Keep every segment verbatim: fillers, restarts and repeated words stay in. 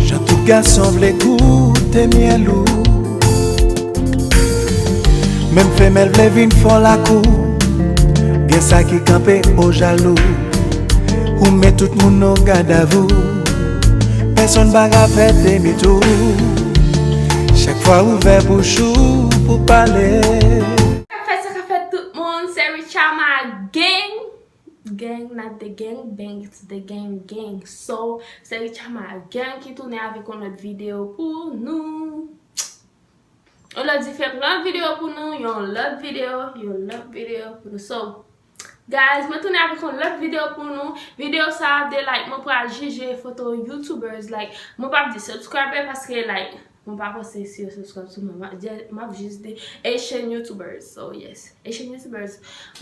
Jan tout gason vle goute myèl ou. Menm femèl vle vin fò lakou. Gen sa ki kanpe o jalou. Ou met tout moun o gadavou. Pèsonn pa ka fè demi tou. Chak fwa ou ouvè bouch ou pou pale. Sa ka fèt, sa ka fèt tout moun, se Richama Gang. Gang, not the gang, bang, it's the gang, gang. So, se Richama Gang ki tounen avèk yon lòt videyo pou nou. Yon lòt diferan videyo pou nou, yon lòt videyo, yon lòt videyo pou nou. So, guys, mwen tounen avèk yon lòt videyo pou nou. Videyo sa a de, like, mwen pral jije foto YouTubers, like, mwen p ap di subscriber paske, like, mwen pa panse si yo subscribe sou mwen. M ap jis di Haitian YouTubers. So, yes, Haitian YouTubers.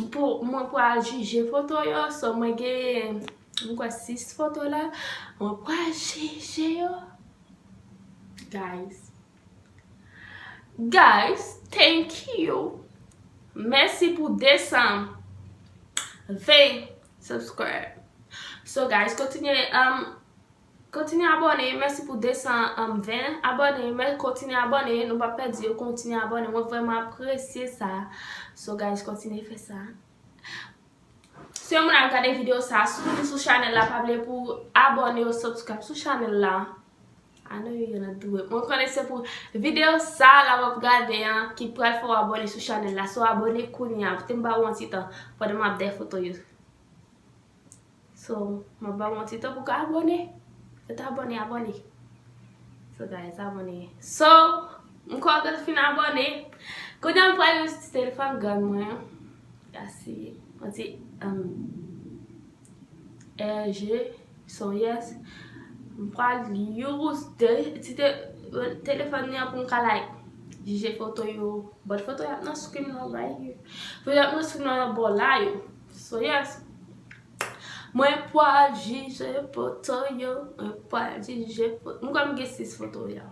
Pou, mwen pral jije foto yo. So, mwen gen, mwen kwè sis foto la. Mwen pral jije yo. Guys. Guys, thank you. Mèsi pou de san ven subscribe. So, guys, kontinye, um, kontinye abòne. Mèsi pou de san ven abòne. Mè kontinye abòne. Nou p ap pèdi yo. Kontinye abòne. Mwen vrèman apresye sa. So, guys, kontinye fè sa. Si yon moun ap gade videyo sa, si w vin sou chanèl la, pa bliye pou abòne ou subscribe sou chanèl la. I know you gonna do it. Mwen konnen se pou videyo sa la w ap gade an ki pral fè w abòne sou chanèl la. So, abòne kounye a. Te m ba w yon ti tan pandan m ap dèyè foto yo. So, m ap ba w yon ti tan pou w ka abòne. Fèt abòne, abòne. So, guys, abòne. So, m kwè w te fin abòne. Kounye a m pral use ti telefòn grann mwen an. Gasi, yon ti, um, R G. So, yes. M pral use de, ti te, telefòn li an pou m ka, like, jije foto yo. But foto y ap nan screen nan right here. Foto y ap nan screen nan bò la yo. So, yes. Mwen pral jije foto yo. Mwen pral jije foto. Mwen kwè m gen sis foto yo.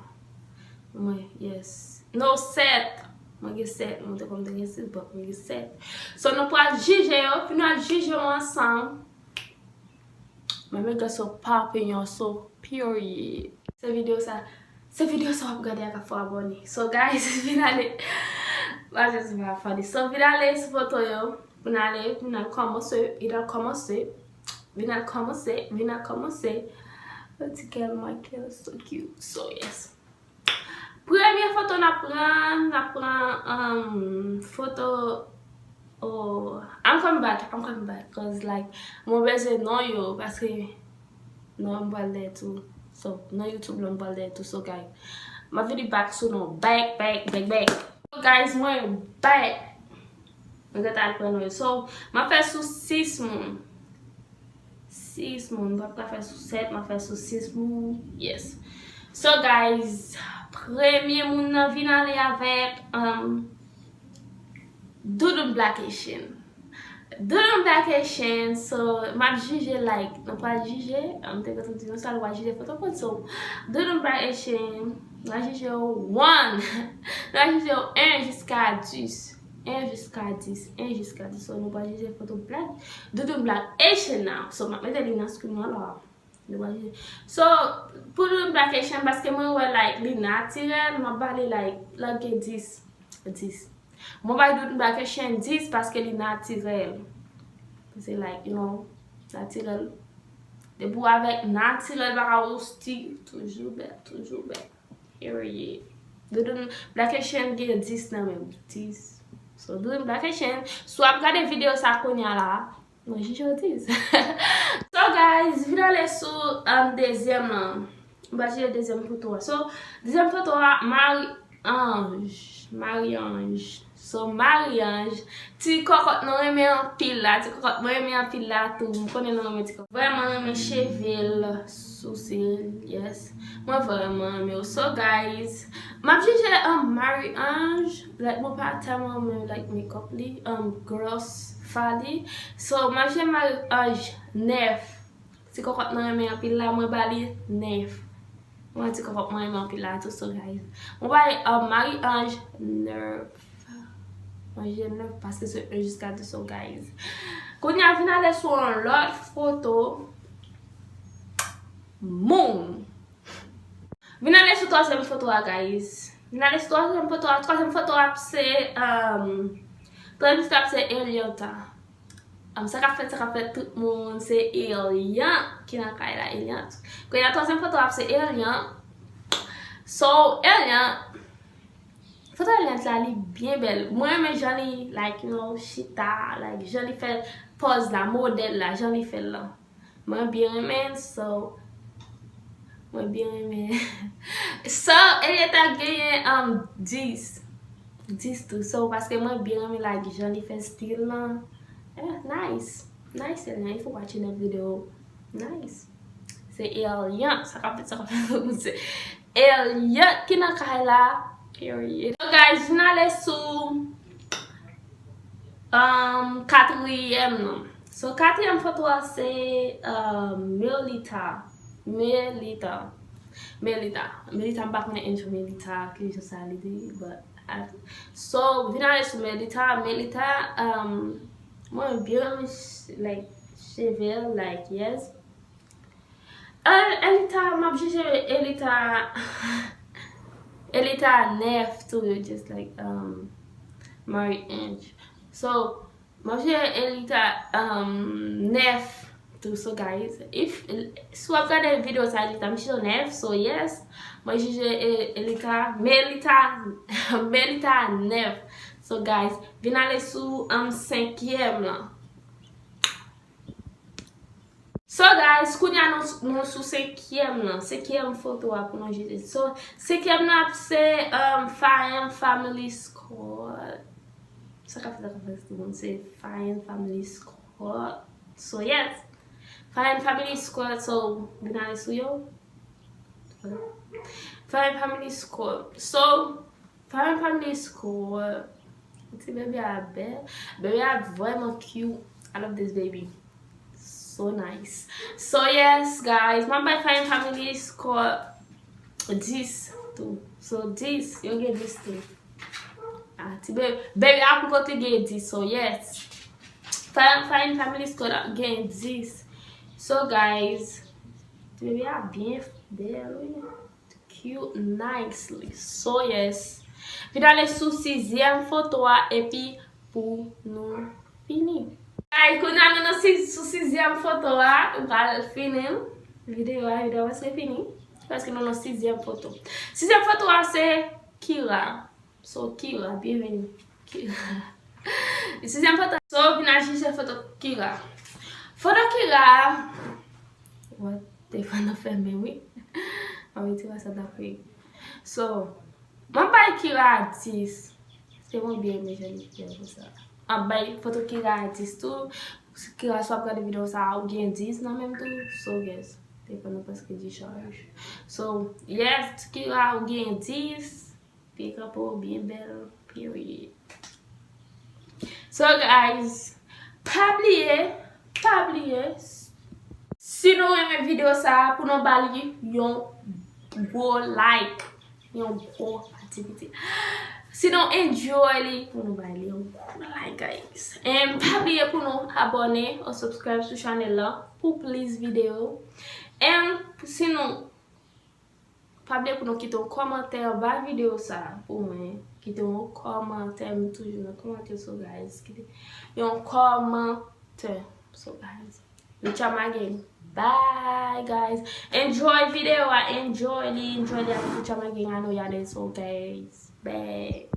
Mwen, yes. No, sèt. Mwen gen sèt. Mwen te kwè m te gen sis, but mwen gen sèt. So, nou pral jije yo. Fin nou al jije yo ansanm. My makeup so popping, y'all, so period. Se videyo sa, se videyo sa w ap gade a k ap fè w abòne. So, guys, vin ale. Mwen just pa funny. So, vin ale sou foto yo. Vin ale, vin al kòmanse, vin al kòmanse. Vin al kòmanse, vin al kòmanse. Yon ti gèl mwen ki so cute. So, yes. Premye foto n ap pran, n ap pran, um, foto, oh, I'm coming back, I'm coming back, cause, like, mwen bezwen non yo, paske non m pral dèyè tou. So, non YouTube la m pral dèyè tou, so, guys, m ap vini back sou non, back, back, back, back. So, guys, mwen back. Mwen gentan al pran non yo. So, m ap fè sou sis moun. Sis moun. M p ap ka fè sou sèt, m ap fè sou sis moun. Yes. So, guys, premye moun nan vin ale avèk, um, Doudoune Black Haitian. Doudoune Black Haitian, so, m ap jije, like, nou pral jije, m te gentan di nou sa, nou pral jije foto moun, so, Doudoune Black Haitian, nou pral jije yo one, nou pral jije yo en jiska dis, en jiska dis, en jiska dis, so, nou pral jije foto Black, Doudoune Black Haitian now, so, m ap mete li nan screen nan la. Nou pral jije. So, pou Doudoune Black Haitian, paske mwen wè, like, li natirèl, m ap ba li, like, l ap gen dis, dis. Mwen bay Doudoune Black Haitian dis paske li natirèl. Se, like, you know, natirèl. Depi w avèk natirèl, pa ka wè w stil, toujou bèl, toujou bèl. Period. Doudoune Black Haitian gen dis nan menm, dis. So, Doudoune Black Haitian, si w ap gade videyo sa kounye a la, mwen jije w dis. So, guys, vin ale sou, um, dezyèm lan. M pral jije dezyèm foto a. So, dezyèm foto a, Marie-Ange. Marie-Ange. So, Marie-Ange. Ti kòkòt nou renmen anpil la. Ti kòkòt mwen renmen anpil la tou. M konnen nou renmen ti kòkòt. Vrèman renmen cheve l, sousi l, yes. Mwen vrèman renmen yo. So, guys, m ap jije, um, Marie-Ange. Like, mwen pa tèlman renmen, like, makeup li. Um, gross fa li. So, m ap jije Marie-Ange nèf. Ti kòkòt mwen renmen anpil la, mwen ba li nèf. Mwen ti kòkòt mwen renmen anpil la tou, so guys. Mwen ba li, um, Marie-Ange nèf. Mwen jije nèf paske se en jiska dis, so guys. Kounye a vin ale sou yon lòt foto. moun. Vin ale sou twazyèm foto a, guys. Vin ale sou twazyèm foto a. Twazyèm foto a ap se, um, twazyèm foto a ap se Elianta. Um, sa k ap fèt, sa k ap fèt, tout moun, se Elian ki nan kay la, Elian. Kounye a twazyèm foto a ap se Elian. So, Elian, foto Elian la, li byen bèl. Mwen renmen jan li, like, you know, chita, like, jan li fè pòz la, modèl la, jan li fè l lan. Mwen byen renmen l, so, mwen byen renmen. So, Elianta genyen, um, dis. Dis tou. So, paske mwen byen renmen, like, jan li fè stil lan. Eh, nice. Nice, Elian. If you watching that video, nice. Se Elian. Sa k ap fèt, sa k ap fèt, se Elian ki nan kay la. Period. So, guys, vin ale sou, um, katriyèm nan. So, katriyèm foto a se, um, Melita. Melita. Melita. Melita, m pa konnen enjoy Melita, ki jan sa li di, but I, so, vin ale sou Melita. Melita, um, mwen byen renmen ch-, like, cheve l, like, yes. El-, Elita, m ap jije Elita, Elita nèf tou, just like, um, Marie Ange. So, m ap jije Elita, um, nèf tou. So, guys, if, si w ap gade videyo sa, Elita, m jije nèf, so yes, mwen jije E-, Elita, Melita, Melita nèf. So, guys, vin ale sou, um, senkyèm lan. So, guys, kounye a nou, nou sou senkyèm lan. Senkyèm foto a pou nou jije. So, senkyèm lan ap se, um, Fine Family Squad. Sa k ap fèt, sa k ap fèt, tout moun, se Fine Family Squad. So, yes. Fine Family Squad, so, vin ale sou yo. Fine Family Squad. So, Fine Family Squad. Ti bebe a bèl. Bebe a vrèman cute. I love this baby. So nice. So yes, guys, mwen bay Fine Family Squad dis tou. So dis, yo gen dis tou. Ah, ti bebe, bebe a pou kote gen dis. So yes. Fine, Fine Family Squad ap gen dis. So guys, ti bebe a byen bèl, wi. Cute nicely. So yes. Vin ale sou sizyèm foto a epi pou nou fini. Guys, kounye a nou nan si-, sou sizyèm foto a, nou pral fini videyo a, videyo a prèske fini. Paske nou nan sizyèm foto. Sizyèm foto a se Kira. So, Kira, byenveni. Kira. Sizyèm foto. So, vin al jije foto Kira. Foto Kira. What? Telefòn nan fèmen, wi. Mwen retire sa dapre. So, mwen bay Kira dis. Se mwen byen renmen jan li fè konsa. Mwen bay foto Kira dis tou. Kira, si w ap gade videyo sa a, ou gen dis nan men w tou. So, guys, telefòn nan prèske dichaj. So, yes, Kira, ou gen dis. Pye kanpe w byen bèl, period. So, guys, pa bliye, pa bliye, si nou renmen videyo sa a, pou nou ba li yon gwo like, yon gwo aktivite. Si nou enjoy li, pou nou ba li yon gwo like, guys. And pa bliye pou nou abòne ou subscribe sou chanèl la pou plis videyo. And si nou Pa bliye pou nou kite yon kòmantè anba videyo sa a pou mwen. Kite yon kòmantè, m toujou nan kòmantè, so guys, kite yon kòmantè, so guys. Lucha Mageng. Bye, guys. Enjoy videyo a, enjoy li, enjoy li avèk Lucha Mageng. I know y'all did, so guys. Bye.